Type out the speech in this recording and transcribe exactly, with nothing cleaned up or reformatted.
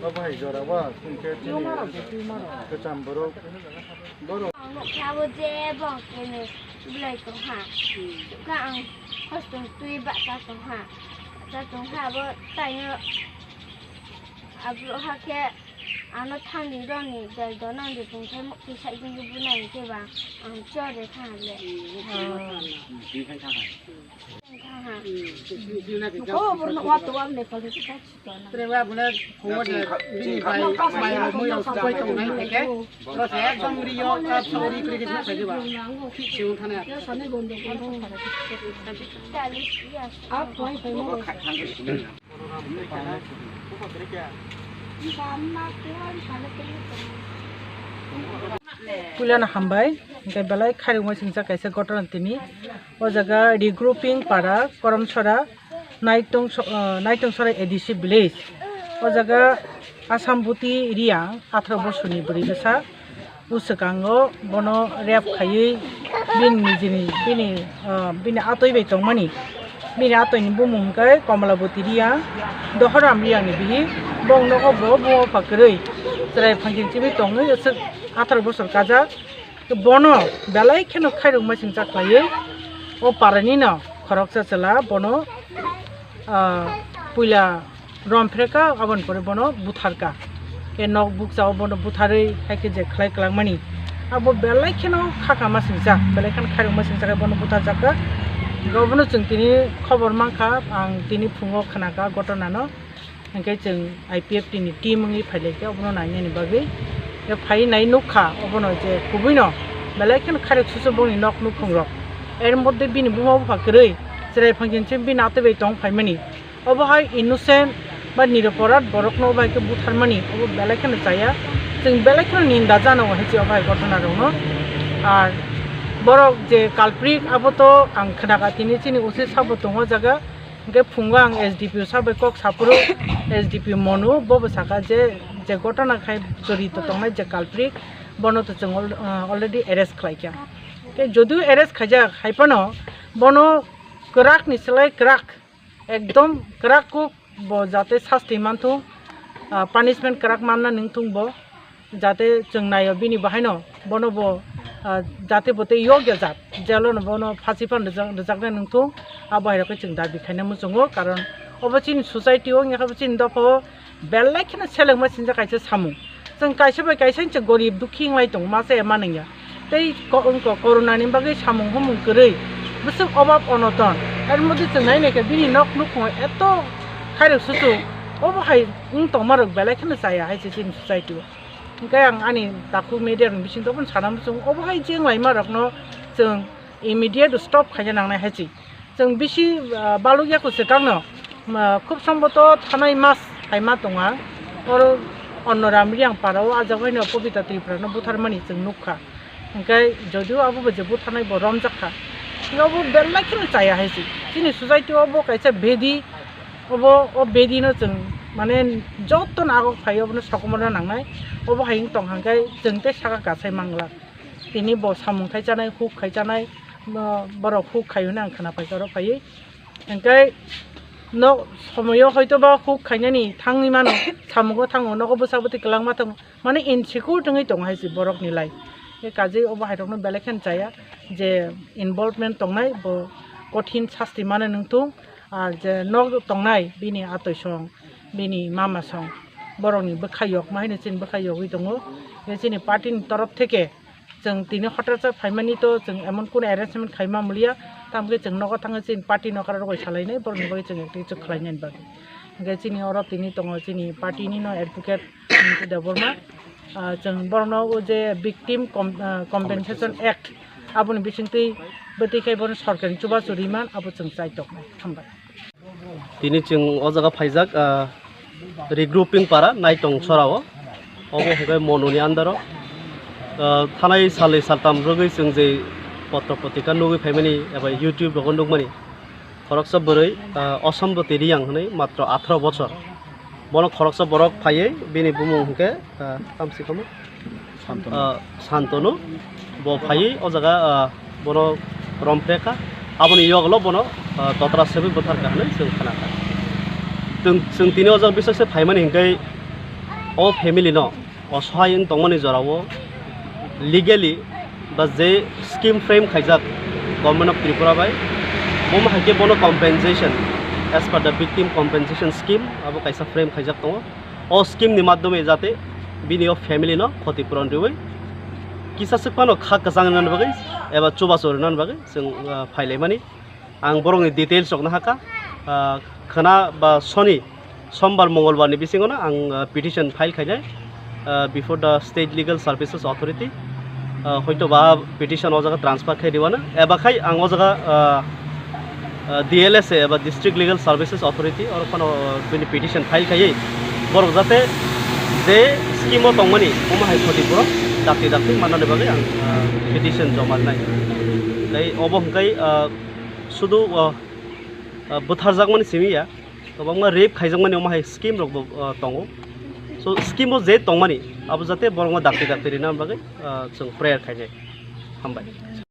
Obo hai jora o chwng khe chini kwcham borok, borok. Ang nukha bo je bo kene belai tongha. Kha ang hostel twi bacha tongha. Bacha tongha bo taino abro hakhe ano thani roni dal donang de tongthai mukti saijing bunai khe ba ang chore thangle. Puilano hambai, hingke belai khairokma singsa kaisa gotona tini. O jaga regrouping para Koromsora, Naitong so-, ah, Naitong Sora A D C village. O jaga Assam Buti Riya, atharo bosorni bwrwi bwsa. O swkango bono rep khaiwi bini nijini, bini, ah, bini atoi bai tongmani. Bini atoini bumung hwnkhe Komolaboti Riya, Dohoram Riyani bihi. Bong nogo bo, bo pha kwrwi. Chwrai phangching chimi tongwi aswk atharo bosor kajak. Bono belai kheno khairokma singcha khlaiwi o parani no khoroksa chwla bono, ah, puila romphre kha, aboni pore bono buthar kha. Khe nok bukcha o bono butharwi hai khe je khlai kwlangmani, abo belai kheno kha kha ma singcha, belai kheno khairokma singcha khe bono buthar jak kha. Obono chwng tini khobor man kha, ang tini phungo khna kha gotona no. Hingke chwng I P F T ni team wngwi phailai khe obono nainani bagwi. Khe phai nai nukha obono je kubuino belai kheno khairok susu bongni nok nukhungrok. Er moddhe bini buma bupha kwrwi chwrai phangchin se bini atwi bai tong phaimani. Obo hai innocent ba niraporad borokno obo hai khe butharmani obo belai kheno chaya. Chwng belai kheno ninda jana o hai se obo hai gotona rokno. Ar borok je culprit abo to ang khna kha tini chini usi sabo tongo jaga. Hingke phungo ang S D P o sabai kok saphuru, S D P Monu bo bo saka je, je gotona khai jorito tongnai je culprit, bono to chwng al-, ah, already arrest khlai kha. Khe jodio arrest khaijak hai phano bono kwrak ni slai kwrak, ekdom kwrak kuk bo jate sasti manthung, ah, punishment kwrak manna nungthung bo. Jate chwng naio bini bahaino bono bo, ah, jate bo tei yokya jat, jelo no bono phasi phan rijak-, rijaknai nungthung, abo hai rokhe chwng dabi khaina muchungo, karon obo chini society o wngya khe bo chini dopha o belai kheno selengma sinjak kaisa samung. Chwng kaisa bai kaisa chwng gorib dukhi wnglai tongo, ma chaya ma nungya. Tei ko-, wngkha corona ni bagwi samung humung kwrwi, bwswk obab onoton, er moddhe chwng nai naikhe bini nok nukhungo eto khairok susu, obo hai wng tongmarok belai kheno chaya hai se chini society o. Hingke ang ani takhuk media ni bising tongmani sana muchung, obo hai jeng laima rokno chwng immediate stop khaina nangnai hai se. Chwng bisi, ah, balukya kwchwkangno, ah, khub somboto thanai mas hai ma tonga. Oro Onnoram Riyang para o ajak bai no Pobita Tripura no butharmani chwng nukha. Hingke jodio abo bo je butharnai bo romjak kha. Hingke obo belai kheno chaya hai se. Chini society o bo kaisa bedi Obo, o bedi no chwng, mane, joto no agok phai obono sokomorna nangnai. Obo hai wng tong hang khe chwng tei saka kasai mangla. Tini bo samung khai chanai, huk khai chanai, bo-, borok huk khai hwnwi ang khna paikha oro phaiwi. Hwnkhe no somoyo hoito ba huk khainani thangwi mano, samungo thango, nogo bwsa bwtwi kwlangma tongo. Mane insecure wngwi tongo hai se borokni life. Khe kajei obo hai rokno belai kheno chaya je involvement tongnai bo kothin sasti mane nung thung, ar je nok tongnai bini atoi song, bini mama song, borokni bwkha yok ma haino chini bwkha yogwi tongo. Khe chini party ni torof theke chwng tini hotel sa phaimani to chwng emon kunu arrangement khaima muliya, tamokhe chwng nogo thangwi chini party no kwrwrwgwi salainai, borokni bagwi chwng ekta kisa khlainani bagwi. Hwnkhe chini oro tini tongo chini party ni no advocate Debbarma. Ah, chwng borokno o je Victim Com-, ah, Compensation Act, aboni bisingtwi bwtwi khai bono sorkarni chubachu riman, abo chwng chai toknai. Hambai. Tini chwng o jaga phaijak, ah, regrouping para Naitong Sorao, obo hwnkhe Monuni under o. Ah, thanai salni saltam rwgwi chwng je potro potrika nugwi phaimani eba YouTube rogo nukmani. Khoroksa bwrwi, ah, Osomboti Riyang hwnwi matro atharo bochor. Bono khoroksa borok phaiwi bini bumung hwnkhe, ah, tamsi kamo? Santonu. Ah, Santonu. Bo phaiwi o jaga, ah, bono romphre kha. Aboni yoglo bono, ah, totra sebwi bwtharkha hwnwi chwng khnakha. Chwng, chwng tini o jaga bisakse phaimani hinkhe o family no osohai wng tongmani jorao legally ba je scheme frame khaijak Government of Tripura bai, bomo hai khe bono compensation as per the victim compensation scheme abo kaisa frame khaijak tongo. O scheme ni madhyome jate bini o family no khoti puron riwi kisa swk phano kha kwchang rwnani bagwi eba chubachu rwnani bagwi chwng, ah, phailaimani. Ang borokni details rok nahakha, ah, khwna ba soni, sombar, mongolbar ni bisingo no ang, ah, petition file khainai, ah, before the State Legal Services Authority. Ah, hoito ba petition o jaga transfer khai riwano, eba khai ang o jaga, ah, ah, D L S A eba District Legal Services Authority oro phano, ah, bini petition file khaiwi borok jate je scheme o tongmani omo hai khoti puro dakti dakti mannani bagwi ang, ah, petition joma rwnai. Tei obo hwnkhe, ah, sudu, ah, ah, bwtharjakmani simi ya, kwbangma rape khaijakmani omo hai scheme rok bo, ah, tongo. So scheme o je tongmani abo jate borokno dakti dakti rina bagwi, ah, chwng prayer khainai. Hambai.